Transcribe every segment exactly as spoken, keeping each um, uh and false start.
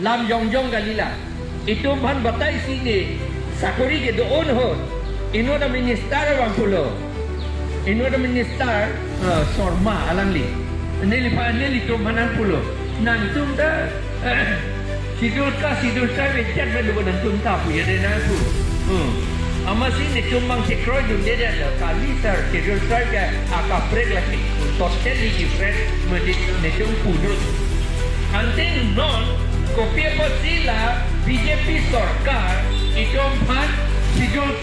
Lam jongjong kalila. Itum aphan batai si ne sakori kedo-an ahut. Inut a-minister abang pulo. Inut a-minister, eh, Sharma alangli. Neliphan, nelitum aphan an pulo. Nangtum ta, eh, Schedule Caste, Schedule Tribe ejat pen do nangtum ta pu ya de nang pu. Hmm. Amatsi netum abang chekroidunde detlo, kali sir, Schedule Tribe ke akaprek lake, totally different, medi netum pudut. Ante non, kopi apotsi la B J P sorkar, itum aphan Schedule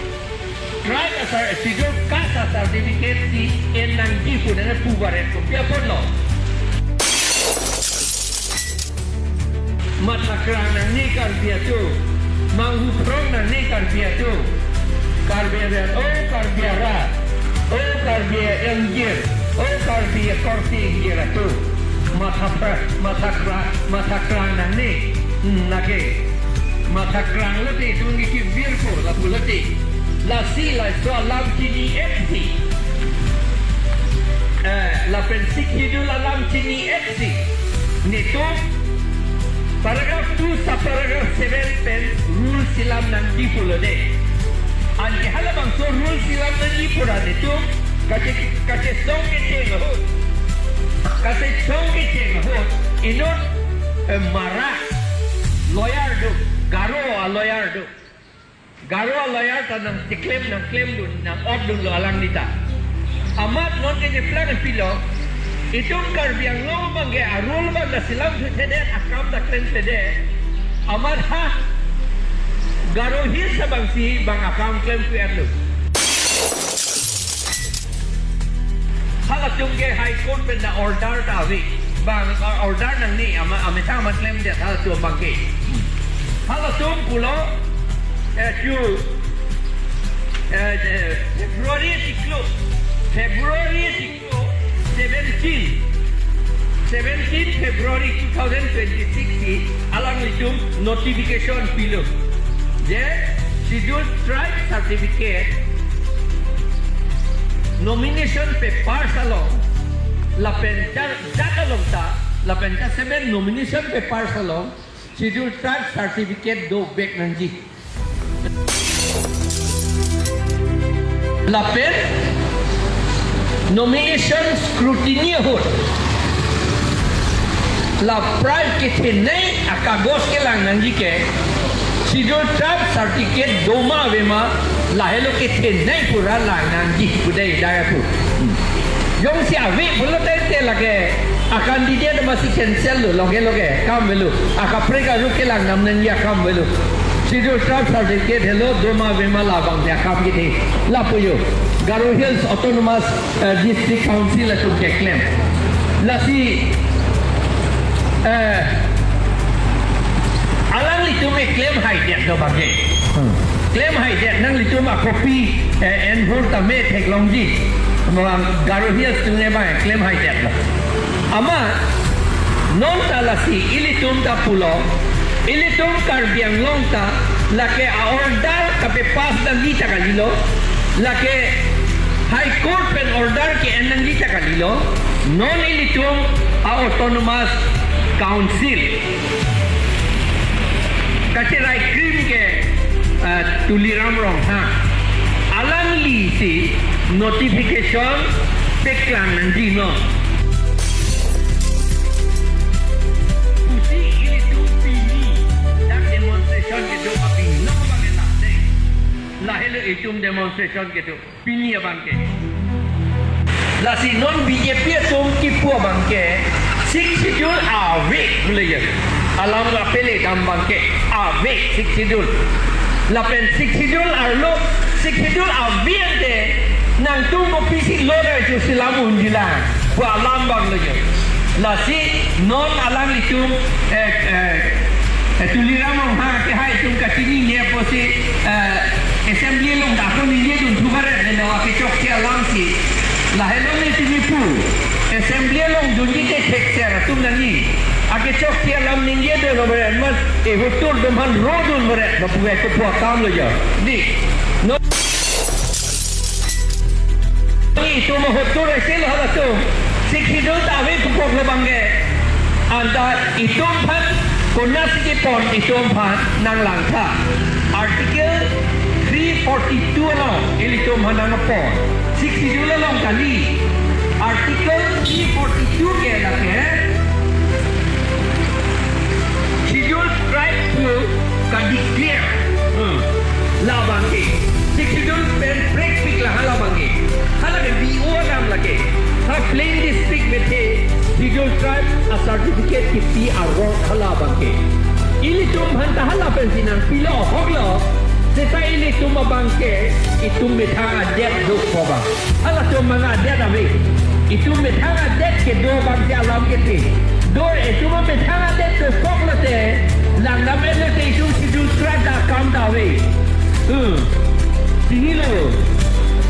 Tribe asar, Schedule Caste a-certificate si en nangji pu nang puvaret, kopi apotlo. Mathakrang nangne Karbi atum. Manghu phrong nangne Karbi atum. Karbi arat, o Karbi arat. O Karbi ingjir. O Karbi akorte ingjir atum. Matha pra-, mathakra-, mathakrang nangne. Hmm, lake. Mathakrang lote itum ke kevir ko, lapu lote. Lasi laso alam chini-etsi. Eh, lapen Sixth Schedule alam chini-etsi. Netum paragraph two sub paragraph seven pen rule selam nangji pulo de. Anke halabangso rule selam nangji pura netum kache, kachesong kecheng ahut. Kachesong kecheng ahut. Inut, eh, mara lawyer do, Garo a-lawyer do. Garo a-lawyer ta nangcheklem, nangklemdun, nang-otdunlo alangli ta. Amat non ke jeplang pilo, itum Karbi Anglong abang ke a-rule abang ta selam thedet, akam ta klemthedet. Amat ha, Garo Hills abang si bang akam klemkle-etlo. Halatum ke High Court pen ta order ta ave. Bang, uh, order nangne, ama, amethang amat klemdet halatum abang ke. Halatum pulo, eh, chu, eh, eh, February siklo, February siklo, seventeen, seventeen February two thousand twenty-six si alanglitum notification pilo. Je Schedule Tribe certificate nomination papers along, lapen ta jat along ta, lapen ta seven nomination papers along, Schedule Tribe certificate dovek nangji. Lapen nomination scrutiny ahut la prior kethenei akagos kelang nangji ke, Schedule Tribe certificate doma avema, lahelo kethenei pura lang nangji pu dei, dai apu. Hmm. Jongsi ave pulo tangte lake a-candidate amatsi cancel lo, loge loge akam avelo. Akaprek arup kelang nam nangji akam avelo. Schedule Tribe certificate helo doma avema, labang si akam kethe. Lapu jo, Garo Hills Autonomous, eh, District Council atum keklem. Lasi, eh, alanglitum ke klemhaidetlo abang ke. Hmm. Klemhaidet, nanglitum a-copy, eh, enhur tame theklongji. Mabang Garo Hills atum ke abang klemhaidetlo. Amat non ta lasi ilitum ta pulo, ilitum Karbi Anglong ta lake a-order kapepass nangji ta kalilo, lake High Court pen order ke-en nangji ta kalilo, non ilitum a-Autonomous Council kacherai krim ke, ah, Tuliram Ronghang, alanglisi notification paklang nangji non pusi ilitum pini dak demonstration kedo aphi non abang ke la dei. Lahelo itum demonstration kedo pini abang ke. Lasi non B J P atum kipu abang ke Sixth Schedule ave pule ya. Alam la pele dam abang ke ave Sixth Schedule. Lapen Sixth Schedule arlo, Sixth Schedule ave ante nangtum kopisi lo dei chu selam unji la pu alam abang lo ya. Lasi non alanglitum, eh, eh, eh, Tuliram Ronghang kehai atum kachinine apotsi, eh, Assembly along dak ko ningjedunthu varet lelo akechokche alamsi. Lahelo netum kipu. Assembly along dunji te thekser atum nangji. Akechokche alam ningjedun varet, amat ehotur atum aphan rodun varet, lapu ke kopi akam lo ya. Dei. No. Itum ahotur isi lo halatum. Sixth Schedule ta ave pukok lo abang ke. Anta itum aphan Konatsi kepon itum aphan nang langtha. Article three forty-two along ilitum aphan nangpon. Sixth Schedule along kali. Article three forty-two ke lake Scheduled Tribe pu ka-declare. Hmm. Labang ke. Sixth Schedule pen prekpik la halabang ke. Hala ke V O alam lake. Ha plain district methe Scheduled Tribe a-certificate kipi arong halabang ke. Ilitum aphan ta hala pensi nangpilo ahoklo. Seta ilitum abang ke itum methang adet dokok abang. Halatum methang adet ave. Itum methang adet kedo abang si alam kete. Do itum methang adet dokok lote, langdam-et lote itum Scheduled Tribe ta akam ta ave. Hmm. Chinilo.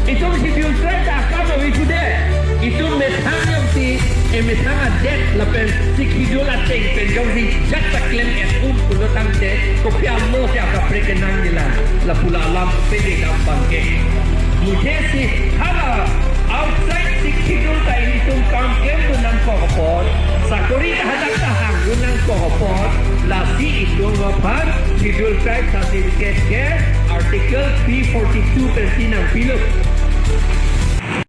Itum Scheduled Tribe ta akam ave sude. Itum methang jongsi, e methang adet lapen Sixth Schedule ateng pen jongsi jat ta klem-et un pulo tangte, kopi amo si akaprek kenangjilang. Lapu la alam pede dam abang ke. Mujhe si hala outside Sixth Schedule ta ilitum kam klemdun nangkok apot, sakori ta hadak ta hangdun nangkok apot, lasi itum aphan Scheduled Tribe certificate ke Article three forty-two pensi nangpilo.